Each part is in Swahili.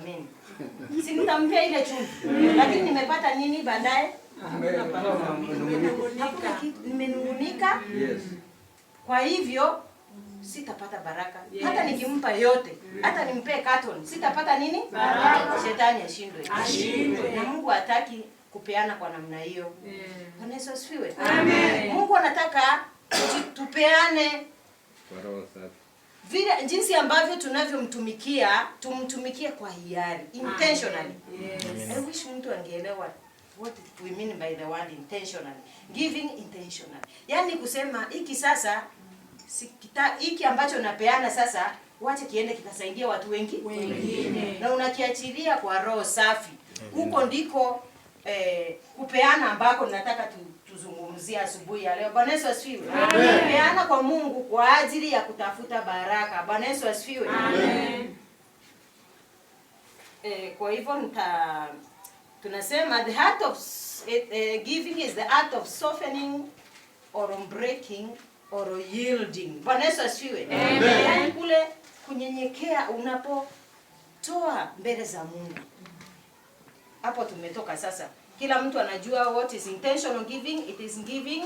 Amen. Si nitampea ile chumvi. Lakini nimepata nini baadaye? Hakuna kitu, nimenung'unika. Kwa hivyo sitapata baraka. Hata nikimpa yote, hata nimpee carton, sitapata nini? Baraka. Shetani ashindwe. Ashindwe. Na Mungu hataki kupeana kwa namna hiyo. Bwana Yesu asifiwe. Amen. Mungu anataka tupeane Kwa roho safi. Vile jinsi ambavyo tunavyomtumikia, tumtumikie kwa hiari, intentionally. I wish mtu angeelewa what we mean by the word intentionally. Giving intentionally. Yaani kusema hiki sasa hiki ambacho napeana sasa wache kiende kitasaidia watu wengi Wengine. Na unakiachilia kwa roho safi. Huko ndiko kupeana ambako nataka tuzungumzie asubuhi ya leo. Bwana Yesu asifiwe. Amen. Kupeana kwa Mungu kwa ajili ya kutafuta baraka. Bwana Yesu asifiwe. Amen. Kwa hivyo tunasema the heart of giving is the art of softening or breaking or yielding. Bwana Yesu asifiwe. Amen. Yaani kule kunyenyekea unapotoa mbele za Mungu. Hapo tumetoka sasa. Kila mtu anajua what is intentional giving. It is giving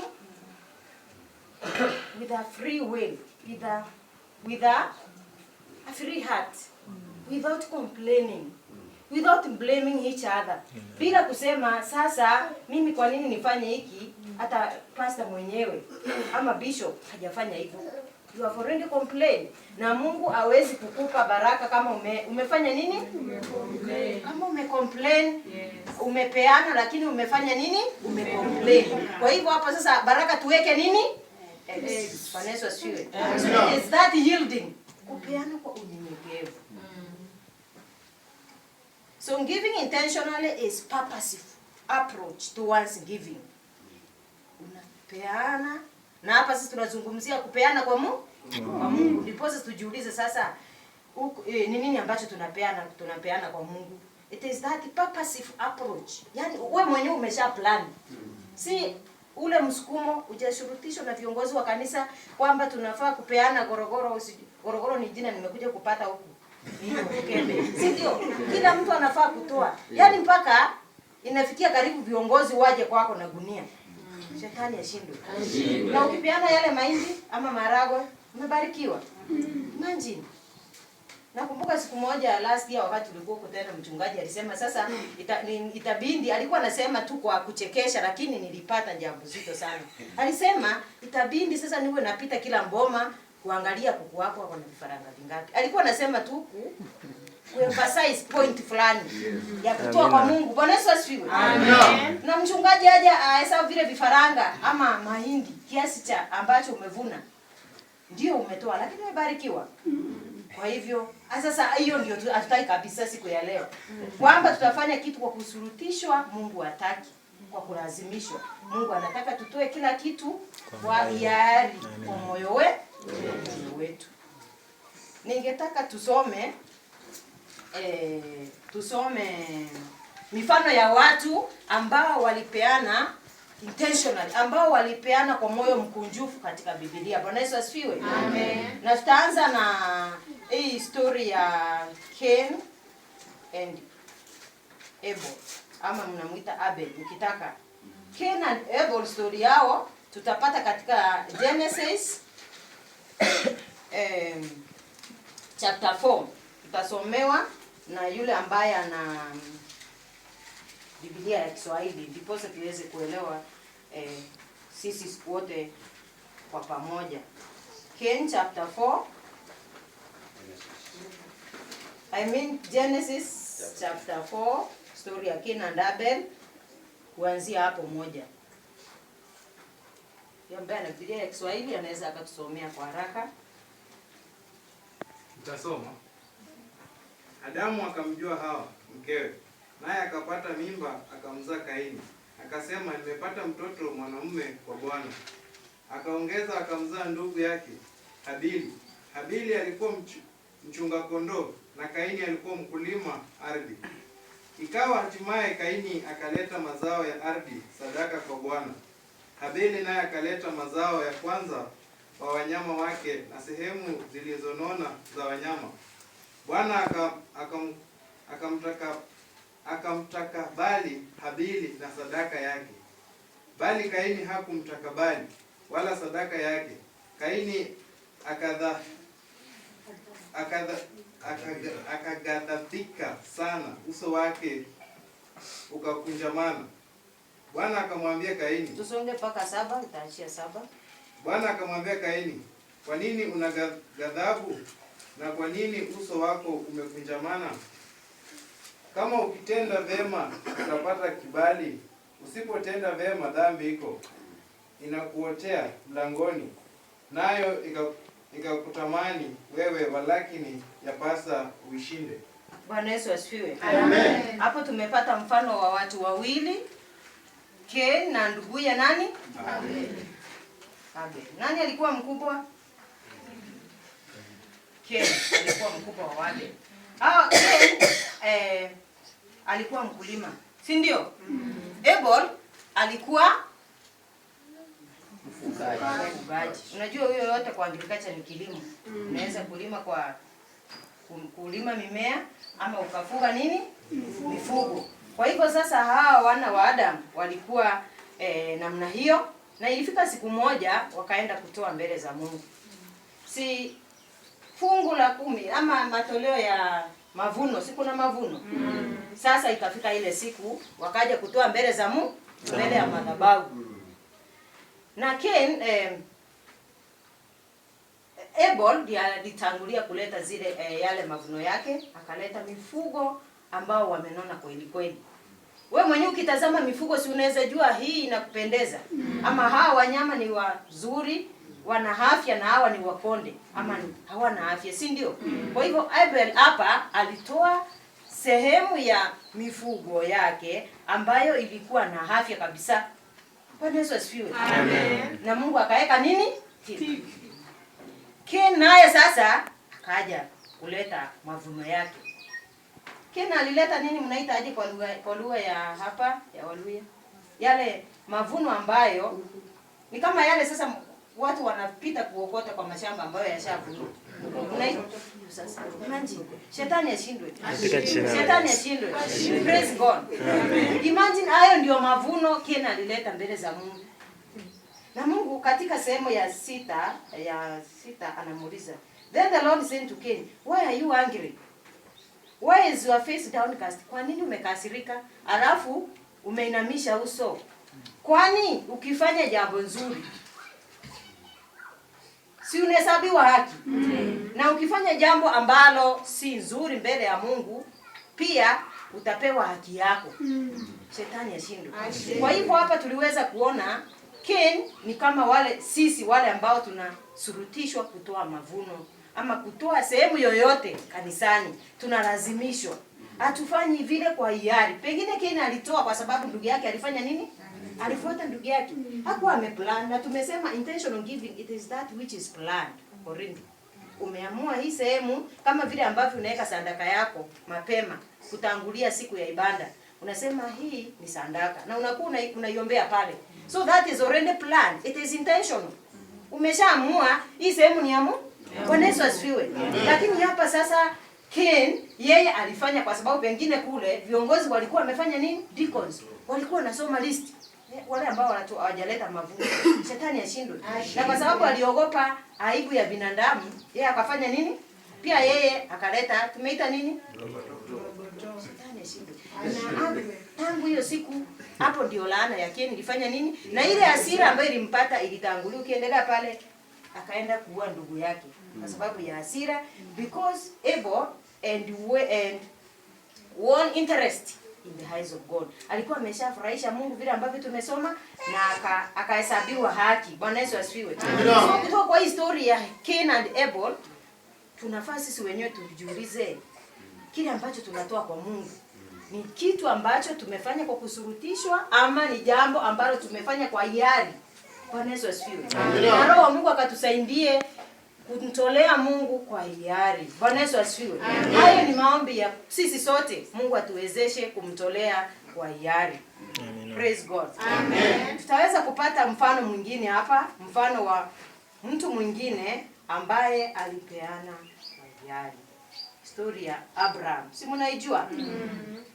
with a free will, with a free heart, without complaining, without blaming each other. Bila kusema sasa mimi kwa nini nifanye hiki, hata pastor mwenyewe ama bishop hajafanya hivyo. You have already complained. Na Mungu hawezi kukupa baraka kama umefanya nini? Umecomplain. Kama umecomplain, Yes. umepeana lakini umefanya nini? Umecomplain. Kwa hivyo hapo sasa baraka tuweke nini? X. X. Bwana Yesu asifiwe. Amen. So it is that yielding. Kupeana kwa unyenyekevu. So giving intentionally is purposive approach towards giving. Unapeana, na hapa sisi tunazungumzia kupeana kwa Mungu. Kwa Mungu. Ndipo sasa tujiulize sasa ni nini ambacho tunapeana kwa Mungu? It is that purposive approach. Yaani wewe mwenyewe umesha plan. Si ule msukumo, hujashurutishwa na viongozi wa kanisa kwamba tunafaa kupeana gorogoro. Gorogoro ni jina nimekuja kupata huku. Hiyo Kembe. Si ndio? Kila mtu anafaa kutoa. Yaani mpaka inafikia karibu viongozi waje kwako na gunia. Shetani ashindwe. Ashindwe. Na ukipeana yale mahindi ama maharagwe, umebarikiwa. Imagine. Nakumbuka siku moja last year wakati tulikuwa huko tena, mchungaji alisema sasa itabidi, alikuwa anasema tu kwa kuchekesha, lakini nilipata jambo zito sana. Alisema itabidi sasa niwe napita kila mboma kuangalia kuku wako wako na vifaranga vingapi. Alikuwa anasema tu ku emphasize point fulani ya kutoa kwa Mungu. Bwana Yesu asifiwe. Amen. Na mchungaji aje ahesabu vile vifaranga ama mahindi kiasi cha ambacho umevuna, ndio umetoa, lakini umebarikiwa. Kwa hivyo sasa hiyo ndio hatutaki kabisa siku ya leo, kwamba tutafanya kitu kwa kusurutishwa. Mungu hataki kwa kulazimishwa. Mungu anataka tutoe kila kitu kwa hiari, kwa moyo wetu. Ningetaka tusome mifano ya watu ambao walipeana intentionally, ambao walipeana kwa moyo mkunjufu katika Biblia. Bwana Yesu asifiwe. Amen. Na tutaanza na hii story ya Cain and Abel, ama mnamuita Abel ukitaka. Cain and Abel, story yao tutapata katika Genesis chapter 4. Tutasomewa na yule ambaye ana Biblia ya Kiswahili ndiposa tuweze kuelewa sisi wote kwa pamoja. Cain chapter 4, I mean Genesis chapter 4, story ya Cain and Abel, kuanzia hapo 1. Yule ambaye ana Biblia ya Kiswahili anaweza akatusomea kwa haraka. Nitasoma. Adamu akamjua Hawa mkewe, naye akapata mimba akamzaa Kaini. Akasema, nimepata mtoto mwanamume kwa Bwana. Akaongeza akamzaa ndugu yake Habili. Habili alikuwa mchunga kondoo na Kaini alikuwa mkulima ardhi. Ikawa hatimaye Kaini akaleta mazao ya ardhi sadaka kwa Bwana. Habili naye akaleta mazao ya kwanza wa wanyama wake na sehemu zilizonona za wanyama. Bwana Akamtakabali Habili na sadaka yake, bali Kaini hakumtakabali wala sadaka yake. Kaini akaghadhabika sana, uso wake ukakunjamana. Bwana akamwambia Kaini, Tusonge mpaka 7, itaachia 7. Bwana akamwambia Kaini, kwa nini una ghadhabu na kwa nini uso wako umekunjamana? Kama ukitenda vema utapata kibali, usipotenda vema dhambi iko inakuotea mlangoni, nayo ikakutamani wewe, walakini yapasa uishinde. Bwana Yesu asifiwe. Amen. Hapo tumepata mfano wa watu wawili, Cain na nduguye nani? Abel. Abel. Nani alikuwa mkubwa? Cain alikuwa mkubwa wa Abel. Cain alikuwa mkulima, si ndio? Abel alikuwa mfugaji. Unajua huyo yote kwa agriculture ni kilimo. Unaweza kulima kwa kulima mimea ama ukafuga nini? Mifugo. Kwa hivyo sasa hawa wana wa Adam walikuwa namna hiyo, na ilifika siku moja wakaenda kutoa mbele za Mungu. Si fungu la 10 ama matoleo ya mavuno, si kuna mavuno? Sasa ikafika ile siku wakaja kutoa mbele za Mungu, mbele ya madhabahu. Na Cain Abel ndiye alitangulia kuleta zile yale mavuno yake, akaleta mifugo ambao wamenona kweli kweli. We mwenyewe ukitazama mifugo si unaweza jua hii inakupendeza, ama hawa wanyama ni wazuri, wana afya, na hawa ni wakonde ama hawana afya, si ndio? Kwa hivyo Abel hapa alitoa sehemu ya mifugo yake ambayo ilikuwa na afya kabisa. Bwana Yesu asifiwe. Amen. Na Mungu akaweka nini? Tick. Cain naye sasa akaja kuleta mavuno yake. Cain alileta nini, mnaita aje kwa lugha ya hapa ya Waluya? Yale mavuno ambayo ni kama yale sasa watu wanapita kuokota kwa mashamba ambayo yashavunwa. Unaita sasa. Imagine shetani ashindwe. Katika jina la Shetani Yesu. ashindwe. Praise God. Imagine hayo ndio mavuno Cain alileta mbele za Mungu. Na Mungu katika sehemu ya 6 anamuuliza, Then the Lord said to Cain, why are you angry? Why is your face downcast? Kwa nini umekasirika? Alafu umeinamisha uso. Kwani ukifanya jambo nzuri si unahesabiwa haki? Na ukifanya jambo ambalo si nzuri mbele ya Mungu pia utapewa haki yako. Shetani ashindwe. Kwa hivyo hapa tuliweza kuona Cain ni kama wale sisi wale ambao tunasurutishwa kutoa mavuno ama kutoa sehemu yoyote kanisani, tunalazimishwa. Hatufanyi vile kwa hiari. Pengine Cain alitoa kwa sababu ndugu yake alifanya nini? Alifuata ndugu yake. Hakuwa ameplan, na tumesema intentional giving, it is that which is planned already. Umeamua hii sehemu, kama vile ambavyo unaweka sadaka yako mapema kutangulia siku ya ibada. Unasema hii ni sadaka na unakuwa unaiombea pale. So that is already planned. It is intentional. Umeshaamua hii sehemu ni ya Mungu. Bwana Yesu asifiwe. Lakini hapa sasa Cain yeye alifanya kwa sababu pengine kule viongozi walikuwa wamefanya nini? Deacons walikuwa wanasoma list. Wale ambao hawajaleta mavuno. Shetani ashindwe. Na kwa sababu aliogopa aibu ya binadamu, yeye akafanya nini? Pia yeye akaleta, tumeita nini? Shetani ashindwe. Na tangu hiyo siku hapo ndio laana ya Cain ilifanya nini? Na ile hasira ambayo ilimpata ilitangulia. Ukiendelea pale akaenda kuua ndugu yake kwa sababu ya hasira, because Abel and won interest in the eyes of God. Alikuwa ameshafurahisha Mungu vile ambavyo tumesoma na akahesabiwa haki. Bwana Yesu asifiwe. So kutoka kwa hii story ya Cain and Abel, tunafaa sisi wenyewe tujiulize kile ambacho tunatoa kwa Mungu ni kitu ambacho tumefanya kwa kusurutishwa ama ni jambo ambalo tumefanya kwa hiari. Bwana Yesu asifiwe. Na Roho wa Mungu akatusaidie kumtolea Mungu kwa hiari. Bwana Yesu asifiwe. Hayo ni maombi ya sisi sote. Mungu atuwezeshe kumtolea kwa hiari. Amen. Praise God. Amen. Tutaweza kupata mfano mwingine hapa, mfano wa mtu mwingine ambaye alipeana kwa hiari. Story ya Abraham. Si mnaijua?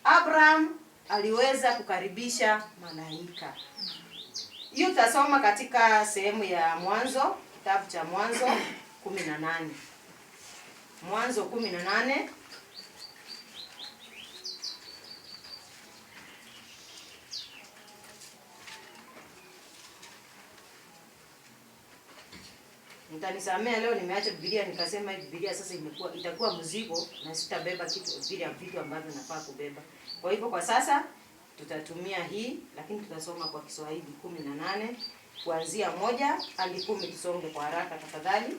Abraham aliweza kukaribisha malaika. Hiyo utasoma katika sehemu ya Mwanzo, kitabu cha Mwanzo 18. Mwanzo 18. Mtanisamea leo nimeacha Biblia, nikasema hii Biblia sasa imekuwa itakuwa mzigo na sitabeba kitu vile vitu ambavyo nafaa kubeba. Kwa hivyo kwa sasa tutatumia hii, lakini tutasoma kwa Kiswahili 18 kuanzia 1 hadi 10. Tusonge kwa haraka tafadhali.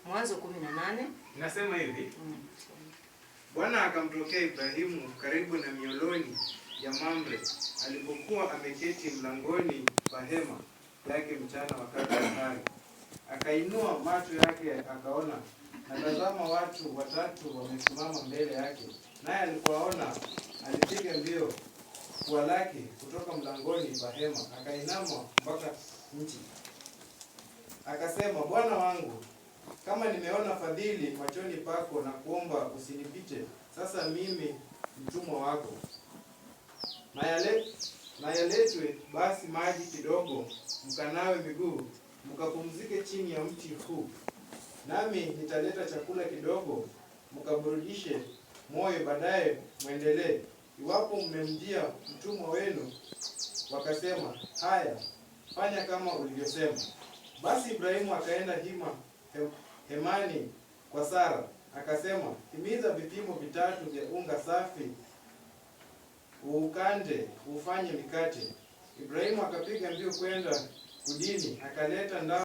Mwanzo 18. Inasema hivi: Bwana akamtokea Ibrahimu karibu na mioloni ya Mamre alipokuwa ameketi mlangoni pa hema yake mchana wakati wa hari. Akainua macho yake akaona, na tazama, watu watatu wamesimama mbele yake. Naye alipowaona alipiga mbio kuwalaki kutoka mlangoni pa hema, akainama mpaka nchi. Akasema, "Bwana wangu, kama nimeona fadhili machoni pako, nakuomba usinipite sasa mimi mtumwa wako. Na yaletwe basi maji kidogo, mkanawe miguu, mkapumzike chini ya mti huu. Nami nitaleta chakula kidogo, mkaburudishe moyo, baadaye mwendelee, iwapo mmemjia mtumwa wenu." Wakasema, "Haya, fanya kama ulivyosema." Basi Ibrahimu akaenda hemani kwa Sara, akasema, "Himiza vipimo vitatu vya unga safi, uukande ufanye mikate." Ibrahimu akapiga mbio kwenda kundini, akaleta ndama.